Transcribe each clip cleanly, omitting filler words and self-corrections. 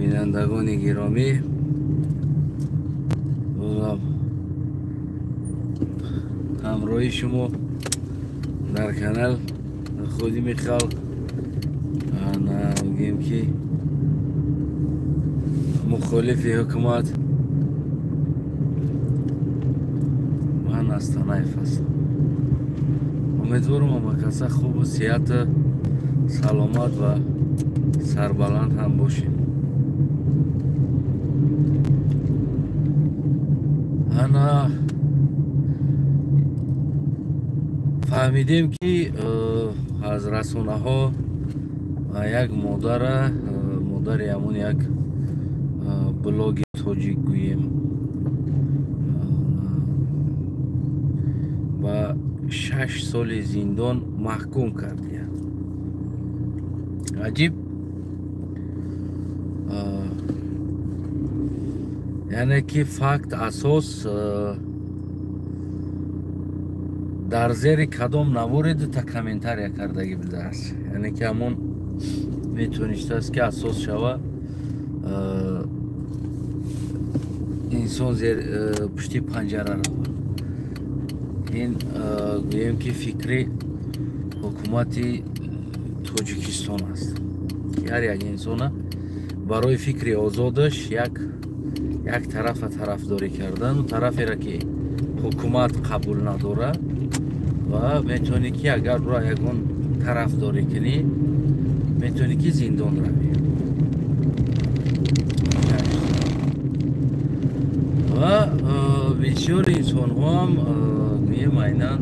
Бинандагони гиромӣ, бозам ҳамроҳи шумо дар канал Ходими Халқ, гӯем ки мухолифи ҳукумат ман Астанаев ҳастам. Умедворам ҳама каса хубу сиҳату саломат ва сарбаланд ҳам бошем. Ана фаҳмидем ки аз расонаҳо як модара, модари ҳамон як блоги тоҷик гӯем, ба 6 соли зиндон маҳкум кардиянд. Аҷиб, яъне ки факт асос дар зери кадом наворе дута комментария кардагӣ будааст, яъне ки ҳамон метонистааст ки асос шава инсон зер пушти панҷара рава. Ин гӯем ки фикри ҳукумати Тоҷикистон аст. Ҳар як инсона барои фикри озодаш як тарафа тарафдорӣ кардан, тараферо ки ҳукумат қабул надорад ва метавонӣ ки агар ӯро ягон тарафдорӣ кунӣ, метавонӣ ки зиндон равӣ. Ва бисёри инсонҳоам гӯем айнан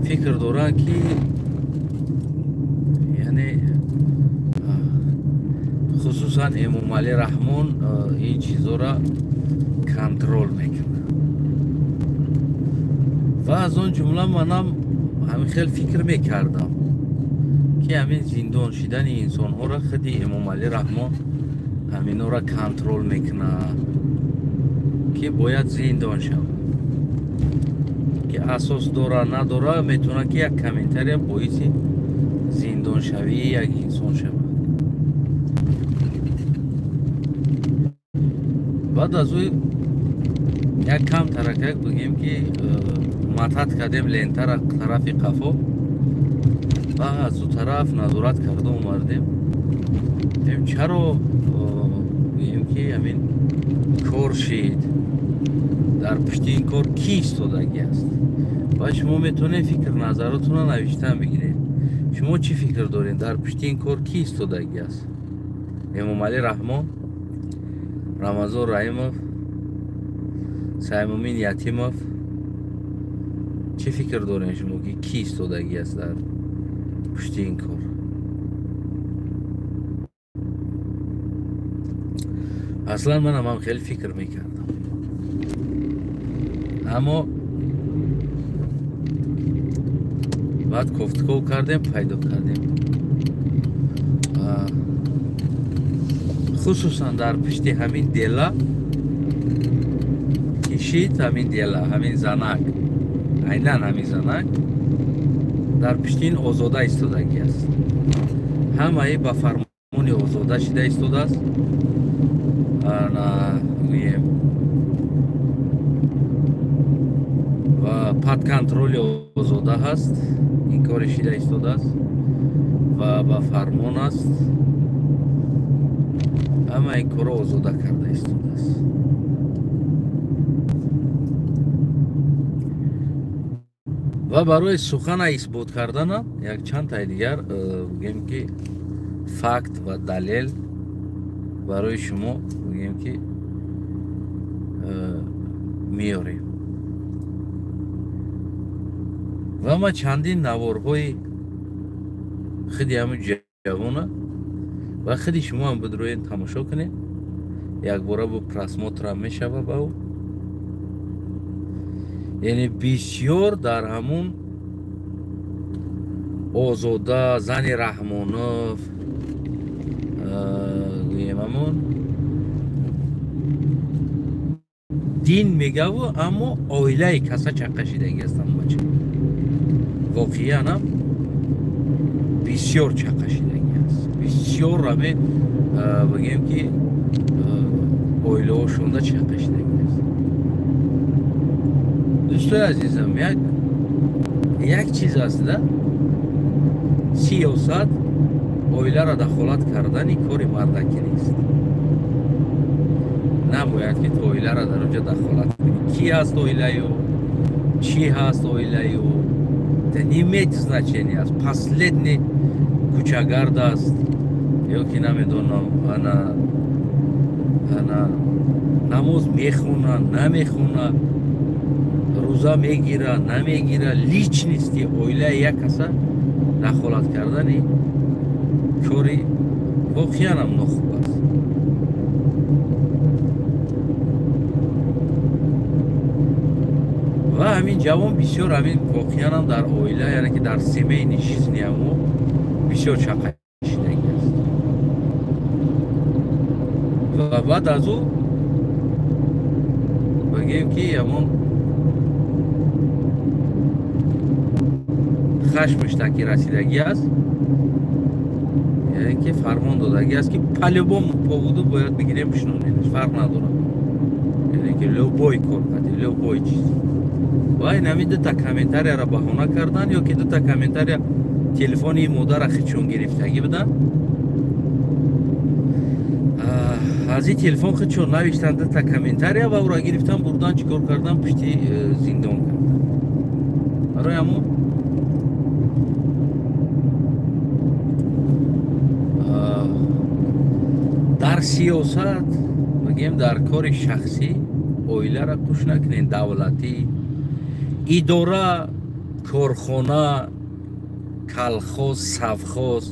фикр доранд ки яъне хусусан Эмомалӣ Раҳмон ин чизоро контрол мекунад. Ва аз он ҷумла манам ҳамин хел фикр мекардам ки ҳамин зиндон шидани инсонҳоро худи Эмомалӣ Раҳмон ҳаминора контрол мекунад ки бояд зиндон шавад, ки асос дора надора метавонад ки як комментария боиси зиндоншавии як инсон шавад. Баъд аз ӯ як кам таракак бигем ки матат кардем лентара тарафи қафо ва аз ӯ тараф назорат карда омардем. Чаро гӯем ки ҳамин кор шид, дар пушти ин кор кӣ истодагӣ аст? Ва шумо метавонед фикр назаротонро навиштан бигиред. Шумо чӣ фикр доред, дар пушти ин кор кӣ истодагӣ аст? Эмомалӣ Раҳмон, Рамазон Раҳимов, Саймумин Ятимов, чӣ фикр доред шумо ки кӣ истодагӣ аст дар пушти ин кор? Аслан манам ҳам хеле фикр мекардам, аммо баъд кофтков кардем, пайдо кардем. Хусусан дар пушти ҳамин дела кишид, ҳамин дела, ҳамин занак, айнан ҳамин занак дар пушти ин Озода истодагӣ аст. Ҳамаи ба фармони Озода шида истодааст. Гӯем ва под контроли Озода ҳаст, ин кори шида истодааст ва ба фармон аст. Ҳама ин корро Озода карда истодааст. Ва барои сухана исбот кардана як чанд таи дигар гӯем ки факт ва далел барои шумо гӯем ки меорем. Ва ма чандин наворҳои худи ҳамин ҷавона ва худи шумо ҳам бидроед тамошо кунед, якбора бо просмотрам мешава ба ӯ. Яъне бисёр дар ҳамун Озода, зани Раҳмонов, гӯем ҳамон дин мегаву, аммо оилаи каса чаққашидагӣ ҳастам бача. Воқеан ҳам бисёр чаққашидагӣ аст, бисёр. Бисёр ҳаме бигем ки оилаҳошонда чақашидагӣ аст. Дӯстои азизам, як чиз аст да, сиёсат оиларо дахолат кардани кори мардакӣ нест. Набояд ки ту оиларо дар онҷо дахолат кунӣ. Ки ҳаст оилаю, чӣ ҳаст оилаю, это не имеет значения аст. Последний кӯчагард аст ё ки намедонам, ана намоз мехона, намехона, рӯза мегира, намегира, личности оилаи як каса дахолат кардани кори воқеанам нохуб аст. Ва ҳамин ҷавон бисёр ҳамин воқеанам дар оила, яъне ки дар семейный жизни ҳамо бисёр чақашидагӣ аст. Ва баъд аз ӯ бигем ки ҳамон хашмаш таки расидагӣ аст, яъне ки фармон додагӣ аст ки по-любому поводу бояд бигирем бишнонедаш, фарқ надорад, яъне ки любой кор қати любой чиз. Ва ин ҳамин дута комментарияро баҳона кардан ё ки дута комментария телефони модара хичон гирифтагӣ будан, аз ин телефон хичон навиштан дута комментария ва ӯро гирифтан бурдан, чӣ кор кардан, пушти зиндон кардан. Барои ҳамон дар сиёсат бигем, дар кори шахсӣ оиларо қуш накунед. Давлатӣ, идора, корхона, колхоз, совхоз,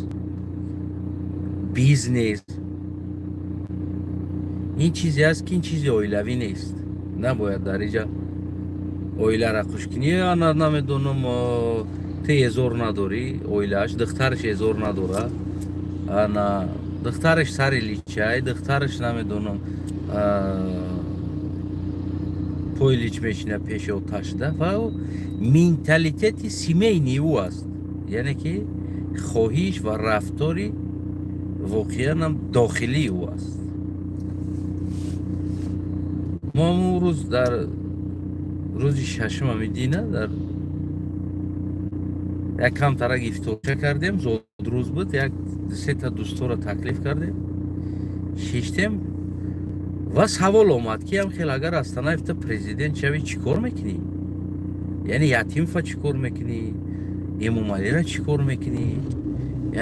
бизнес ин чизе аст ки ин чизи оилавӣ нест. Набояд дар инҷа оиларо қуш кунӣ. Ана намедонам, ту эзор надорӣ, оилааш, духтараш эзор надора, ана духтараш сари личай, духтараш намедонам пои лич мешина пеши оташда. Ва менталитети семейный ӯ аст, яъне ки хоҳиш ва рафтори воқеанам дохилии ӯ аст. Мо ҳамон рӯз дар рӯзи шашум ҳамин дина дар як камтарак ифторча кардем, зодрӯз буд, як сета дӯстора таклиф кардем, шиштем ва савол омад ки ҳам хел агар Астанаев ту президент шавӣ чӣ кор мекунӣ? Яъне Ятимова чӣ кор мекунӣ? Эмомалиро чӣ кор мекунӣ?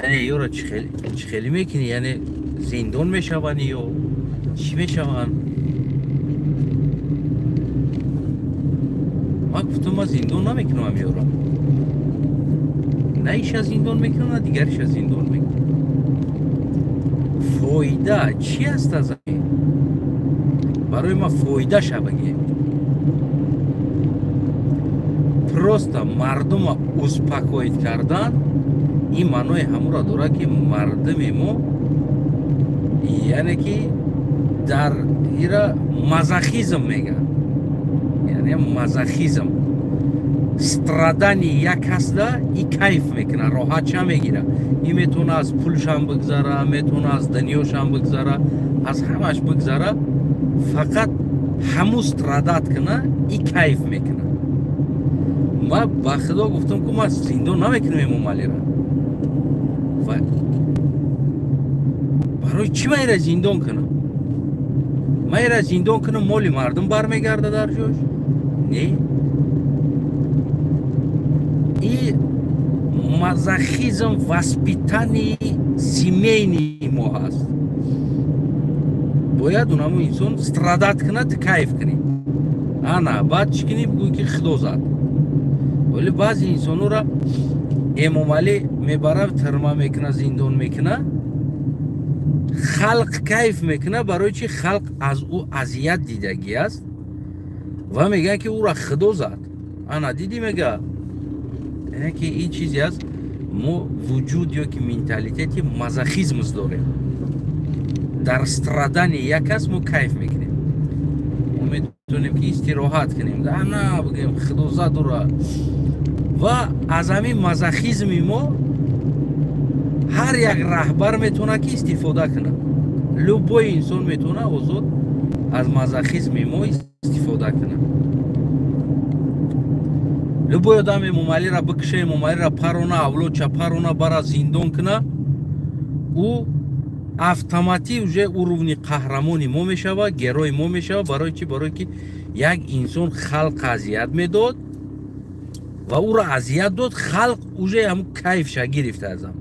Яъне ёро чӣ хеле мекунӣ? Яъне зиндон мешаванд ё чӣ мешаванд? Ман гуфтам ман зиндон намекунам ёро, на иша зиндон мекунам, на дигариша зиндон мекунам. Фоида чӣ аст аз ин? Барои ман фоидаша бигем. Просто мардума успокоить кардан ин маънои ҳамонро дорад ки мардуми мо, яъне ки дар ира мазохизм мегӯянд, яъне мазохизм, страдани як касда и кайф мекунад, роҳатша мегирад. Ин метавона аз пулшам бигзара, метавона аз дунёшам бигзара, аз ҳамаш бигзара, фақат ҳамун страдат куна и кайф мекунад. Ман ба худо гуфтам ки ман зиндон намекунам Эмомалиро. Ва барои чӣ ман ира зиндон кунам? Ман ира зиндон кунам, моли мардум бармегарда дар ҷош? Не. И мазохизм воспитании семейный мо ҳаст. Бояд унамо инсон страдат кунад, кайф кунӣ. Ана баъд чӣ кунӣ? Бигӯй ки худо зад. Вале баъзе инсонҳоро Эмомалӣ мебарад, тирма мекунад, зиндон мекунад, халқ кайф мекунад. Барои чӣ? Халқ аз ӯ азият дидагӣ аст ва мегӯянд ки ӯро худо зад. Ана дидӣ, мега, яъне ки ин чизе аст, мо вуҷуд ё ки менталитети мазохизмс дорем. Дар страдани як кас мо кайф мекунем, мо метавонем ки истироҳат кунем, ана бигӯем худо зад ӯро. Ва аз ҳамин мазохизми мо Ҳар як раҳбар метавонад ки истифода кунад. Любой инсон метавонад озод аз мазохизми мо истифода кунад. Любой одам Эмомалиро бикша, Эмомалиро парона, авлодча парона, бара зиндон кунад, ӯ автоматӣ уже уровни қаҳрамони мо мешавад, герои мо мешавад. Барои чӣ? Барои ки як инсон халқ азият медод ва ӯро азият дод, халқ уже ҳамун кайфша гирифта аз ам.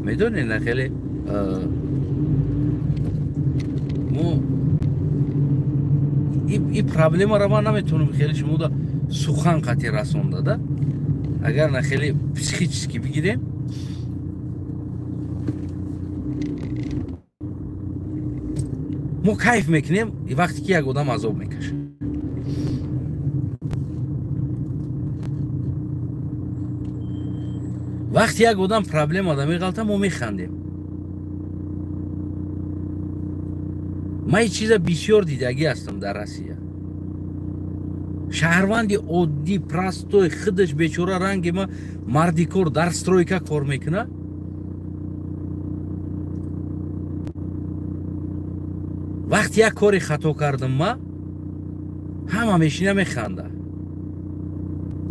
Медонед, на хеле мо и проблемаро ман наметавонам хеле шумода сухан қатъи расонда, да? Агар на хеле психически бигирем, мо кайф мекунем вақте ки як одам азоб мекашад. Вақте як одам проблема да меғалта, мо механдем. Ман ин чиза бисёр дидагӣ ҳастам дар Россия. Шаҳрванди оддӣ, простой, худаш бечора ранги ма мардикор дар стройка кор мекунад. Вақте як кори хато кардам ма, ҳама мешина механда.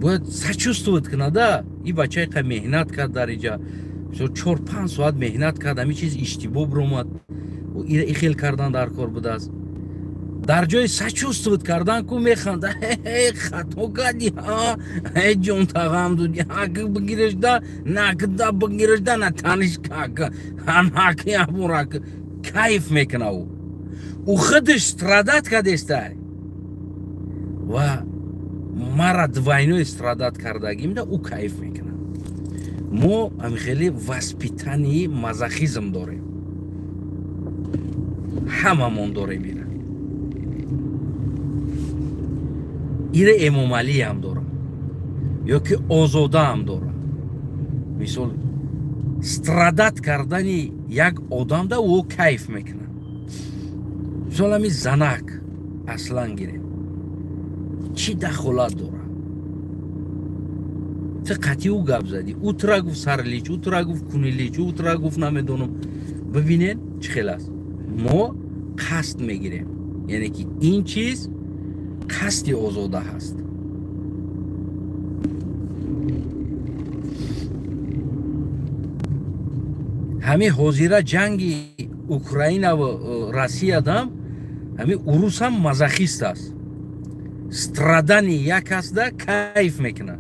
Бояд сочувствовать кунада. И бачаи қа меҳнат кард дар иҷа. 4-5 соат меҳнат кард, ҳамин чиз иштибоҳ биромад. И хел кардан дар кор будааст. Дар ҷои сочувствовать кардан ку механда. Хато кардӣ, ҳа, ҷон тағам дуди, ҳа, бигирашда, накда бигирашда, на таниш как, ҳа, нак ябурак. Кайф мекуна ӯ. Ӯ худаш страдат кардестай ва мара двойной страдат кардагимда ӯ кайф мекунад. Мо ҳам хеле воспитании мазохизм дорем, ҳамамон дорем. Ира Эмомалиам дорам ё ки Озодаам дорам. Мисол, страдат кардани як одамда ӯ кайф мекунад. Мисол, ҳамин занак аслан гирем, чӣ дахолат дорад? Ту қатъи ӯ гап задӣ, ӯ тура гуфт сарлич, ӯ тура гуфт кунилич, ӯ тура гуфт намедонам. Бибинед чӣ хел аст. Мо қасд мегирем, яъне ки ин чиз қасди Озода ҳаст. Ҳамин ҳозира ҷанги Украина ва Россиядам ҳамин урусам мазохист аст. Страдани як касда кайф мекунад.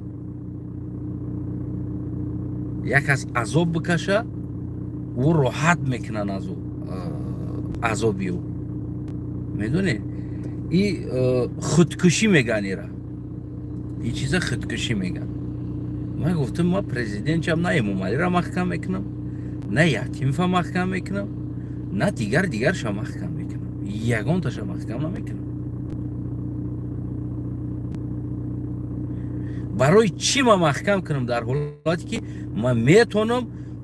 Як кас азоб бикаша, ӯ роҳат мекунад аз ӯ, азоби ӯ. Медонед, и худкушӣ меган ира. Ин чиза худкушӣ меган. Ман гуфтам, ман президентчам на Эмомалиро маҳкам мекунам, на Ятимова маҳкам мекунам, на дигарша маҳкам мекунам. Ягонташа маҳкам намекунам. Барои чӣ ман маҳкам кунам дар ҳолате ки ман метавонам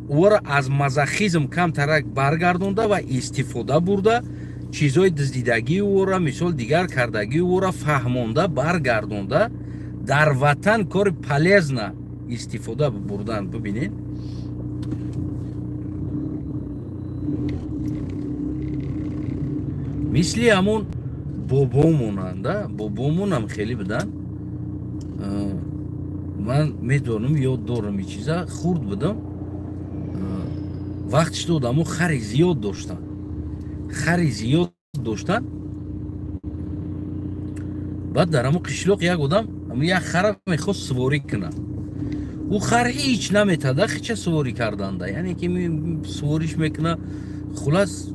ӯро аз мазохизм камтарак баргардонда ва истифода бурда, чизҳои дуздидагии ӯро, мисол дигар кардагии ӯро фаҳмонда, баргардонда, дар ватан кори полезна истифода бурдан. Бибинед, мисли ҳамон бобомонанда, бобомонам хеле буданд. Ман медонам, ёд дорам ин чиза, хурд будам. Вақтиш одамо хари зиёд доштанд. Хари зиёд доштанд. Баъд дар ҳамон қишлоқ як одам як хара мехост суворӣ кунад. Ӯ хар ҳеҷ наметада хича суворӣ карданда, яъне ки сувориш мекунад. Хулас,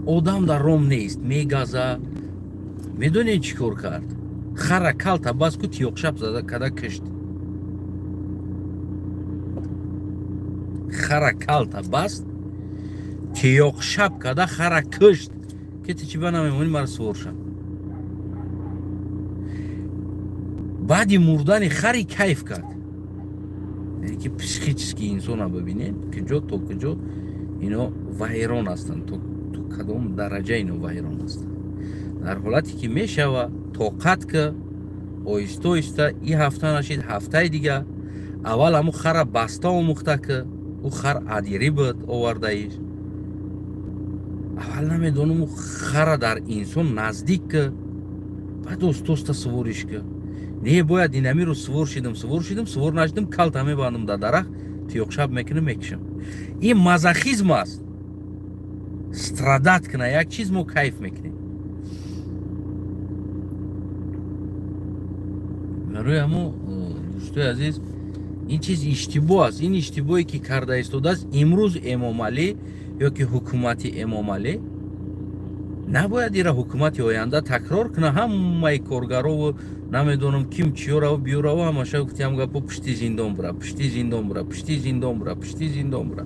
одам дар ром нест, мегаза. Медонед чӣ кор кард? Хара калта бас ку тиёқшаб зада када кишт. Хара калта баст, тиёқшаб када хара кишт. Ки ту чӣ ба намемонӣ мара сувор шав? Баъди мурдани хари кайф кард. Яъне ки психически инсона бибинед, куҷо то куҷо ино вайрон ҳастанд, то кадом дараҷа ино вайрон ҳастанд. Дар ҳолате ки мешава, тоқат ки оҳиста оҳиста и ҳафта нашид, ҳафтаи дига аввал ҳамун хара баста омӯхта ки Ӯ хар адирӣ буд овардаиш. Аввал намедонам ӯ хара дар инсон наздик ки, баъд оста-оста сувориш ки. Не бояд инамиро сувор шидам, сувор шидам, сувор нашидам, калта мебандам дар дарахт, тиёқшаб мекунам, мекушам. Ин мазохизм аст. Страдат кина як чиз мо кайф мекунем. Барои ҳамо дӯстои азиз, ин чиз иштибоҳ аст. Ин иштибоҳе ки карда истодааст имрӯз Эмомалӣ ё ки ҳукумати Эмомалӣ, набояд ира ҳукумати оянда такрор куна. Ҳамаи коргарову намедонам ким чиёраву биёраву ҳамаша гуфтиам гапо пушти зиндон бура, пушти зиндон бура, пушти зиндон бура, пушти зиндон бура.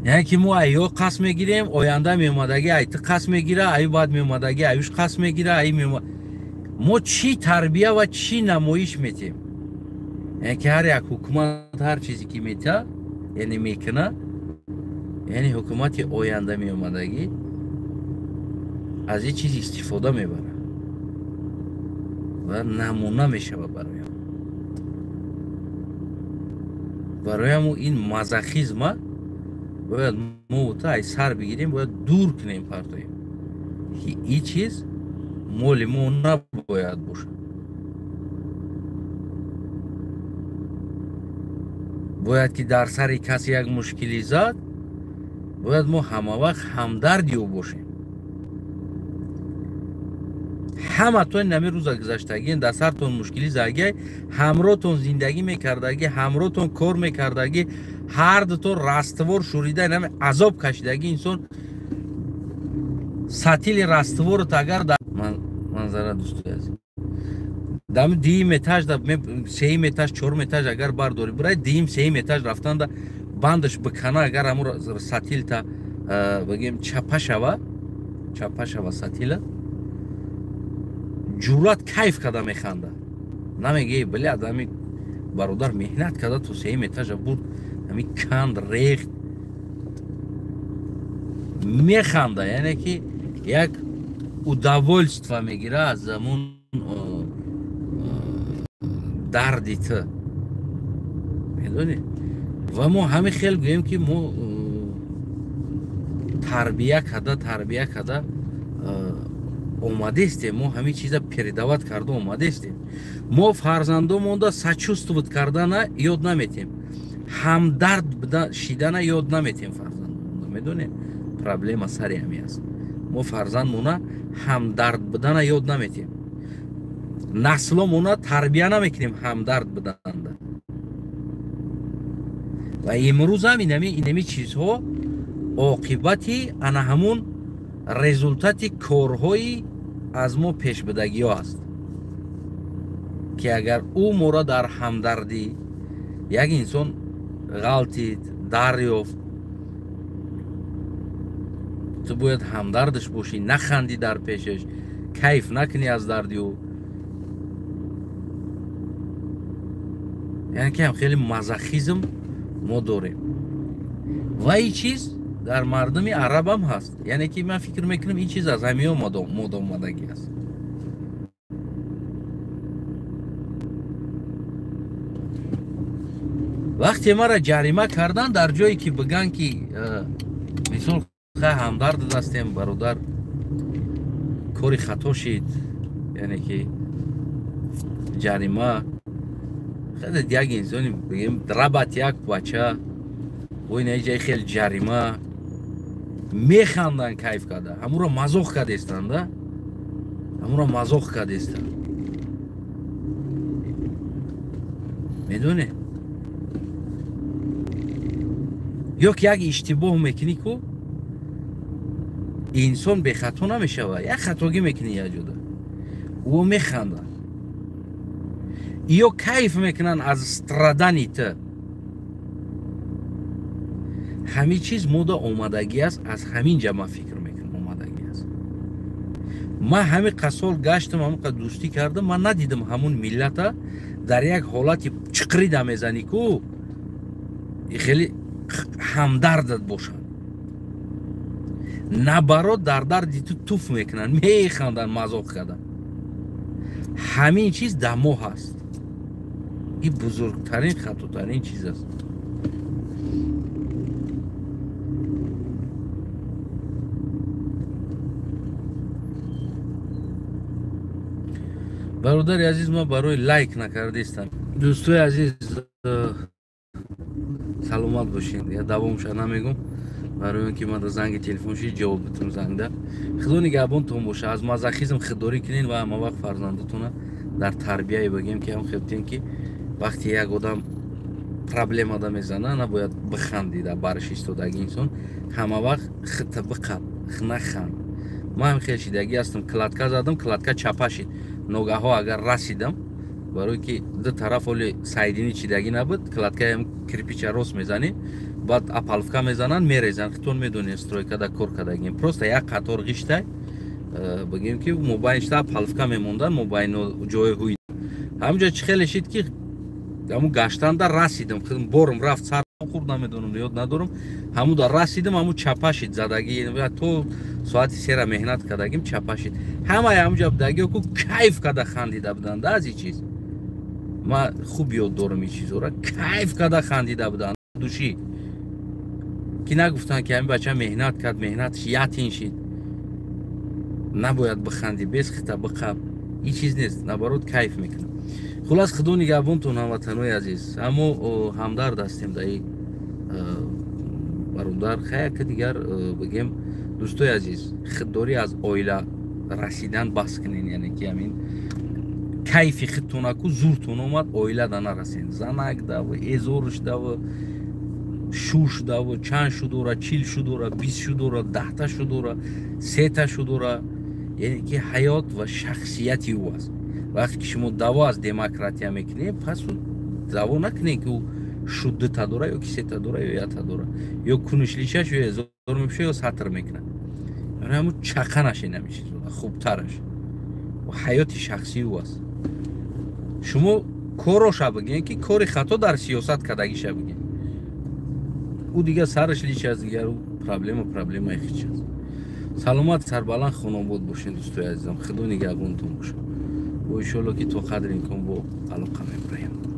Яъне ки мо айё қасд мегирем, оянда меомадагӣ ай ту қасд мегира, ай баъд меомадагӣ аюш қасд мегира, ай меома. Мо чӣ тарбия ва чӣ намоиш метем? Яъне ки ҳар як ҳукумат ҳар чизе ки мета, яъне мекуна, яъне ҳукумати оянда меомадагӣ аз ин чиз истифода мебарад ва намуна мешавад бароям. Барояму ин мазохизма бояд мо та ай сар бигирем, бояд дур кунем, партоем. Ки ин чиз моли мо набояд бошад. Бояд ки дар сари касе як мушкилӣ зад, бояд мо ҳамавақт ҳамдарди ӯ бошем. Ҳаматон нами рӯза гузаштагӣ, дар сартон мушкилӣ задагӣ, ҳамротон зиндагӣ мекардагӣ, ҳамротон кор мекардагӣ, ҳар дутон раствор шурида, нами азоб кашидагӣ инсон сатили растворро агар дар манзара дӯстои азиз, дами дуюм этаж, сеюм этаж, чорум этаж агар бардорӣ бирай, дуюм сеюм этаж рафтанда бандаш бикана, агар ҳамун сатилта бигем чапа шава, чапа шава сатила, ҷуръат кайф карда механда. Намеге бля, ами бародар меҳнат карда то сеюм этажа бурд, ами канд рехт, механда, яъне ки як удовольство мегира аз ҳамун дарди ту. Медонӣ? Ва мо ҳамин хел гӯем ки мо тарбия карда, тарбия карда омадестем, мо ҳамин чиза передават карда омадестем. Мо фарзандомонда сочувствовать кардана ёд наметем, ҳамдард шидана ёд наметем фарзандомонда. Медонед, проблема сари ҳамин аст. Мо фарзандмона ҳамдард будана ёд наметем, насломона тарбия намекунем ҳамдард буданда. Ва имрӯзам инами чизҳо оқибати ана ҳамун результати корҳои аз мо пешбудагиҳо аст, ки агар ӯ мора дар ҳамдардӣ як инсон ғалтид, дарёфт, ту бояд ҳамдардаш бошӣ, нахандӣ дар пешаш, кайф накунӣ аз дарди ӯ. Яъне ки ҳам хеле мазохизм мо дорем. Ва ин чиз дар мардуми арабам ҳаст. Яъне ки ман фикр мекунам ин чиз аз ҳамиё мода омадагӣ аст. Вақте маро ҷарима кардан, дар ҷое ки биган ки мисол хай ҳамдард ҳастем бародар, кори хато шид, яъне ки ҷарима хеле як инсони бигем рабат як бача бо ин ҷай хел ҷарима механдан, кайф карда, ҳамуро мазоқ кардестанд, ҳамуро мазоқ кардестанд. Медонӣ? Ё ки як иштибоҳ мекунӣ ку инсон бехато намешавад, як хатогӣ мекунӣ як ҷода, ӯ механдад, ё кайф мекунанд аз страдани ту. Ҳамин чиз мода омадагӣ аст, аз ҳамин ҷа ман фикр мекунам омадагӣ аст. Ман ҳамин қасол гаштам, ҳамин қад дӯстӣ кардам, ман надидам ҳамун миллата дар як ҳолати чиқрида мезанӣ ку хеле ҳамдардат бошанд. Наоборот, дар дарди ту туф мекунанд, механданд, мазоқ кардан. Ҳамин чиз дар мо ҳаст. Ин бузургтарин, хатотарин чиз аст. Бародари азиз, ман барои лайк накардаистам. Дӯстои азиз, саломат бошед. Я давомша намегум, барои он ки ман да занги телефон шид, ҷавоб битум зангда. Худо нигаҳбонтон боша. Аз мазохизм худдорӣ кунед ва ҳама вақт фарзандотона дар тарбияе бигем, ки ҳам хебтем, ки вақте як одам проблемада мезана, набояд биханди дар бараш истодаги инсон. Ҳама вақт хита биқаб, наханд. Ман ҳам хел шидагӣ ҳастам. Кладка задам, кладка чапа шид. Ногаҳо агар расидам, барое ки ду тараф оли сайдини чидагӣ набуд, кладкаям кирпича рост мезанӣ, баъд опалубка мезананд, мерезанд. Хитон медонед, стройкада кор кардагим. Просто як қатор ғиштай, бигем ки мобайншта опалубка мемонданд, мобайно ҷои ҳуй. Ҳамҷо чӣ хеле шид, ки ҳамун гаштанда расидам, борам рафт, сар хурд намедонам, ёд надорам. Ҳамуда расидам, ҳамун чапа шид задагӣ. То соати сера меҳнат кардагим, чапа шид. Ҳамаи ҳамунҷа будагиё ку кайф карда хандида буданд аз ин чиз. Ман хуб ёд дорам ин чизора. Кайф карда хандида буданд душӣ, ки нагуфтанд, ки ҳамин бача меҳнат кард, меҳнаташ ятин шид. Набояд биханди, без хита биқаб, ин чиз нест, наоборот кайф мекунам. Хулас, худо нигаҳбонтон, ҳамватанои азиз. Аммо ҳамдард ҳастем даи бародар. Хаяка дигар бигем, дӯстои азиз, худдорӣ аз оила расидан бас кунен. Яъне ки ҳамин кайфи худтонаку зуртон омад, оила да нарасен. Занак даву, эзоруш даву, шуш даву, чанд шудора, 40 шудора, 20 шудора, 10та шудора, 3та шудора. Яъне ки ҳаёт ва шахсияти ӯ аст. Вақте ки шумо даъво аз демократия мекунед, пас даъво накунед, ки ӯ шуд дута дора ё ки сета дора ё якта дора, ё куниш личаш, ё эзор мепӯша, ё сатр мекунад. Ҳамун чақа нашед ҳамин чизода, хубтараш ҳаёти шахсии ӯ аст. Шумо короша бигӯед, ки кори хато дар сиёсат кардагиша бигӯед. Ӯ дигар сараш лич аст, дигар ӯ проблемаи хич аст. Саломат, сарбаланд, хонобод бошед, дӯстои азизам. Худо нигаҳбонтон бошад. Бо иншоалло, ки то қадри имкон бо алоқа мебароем.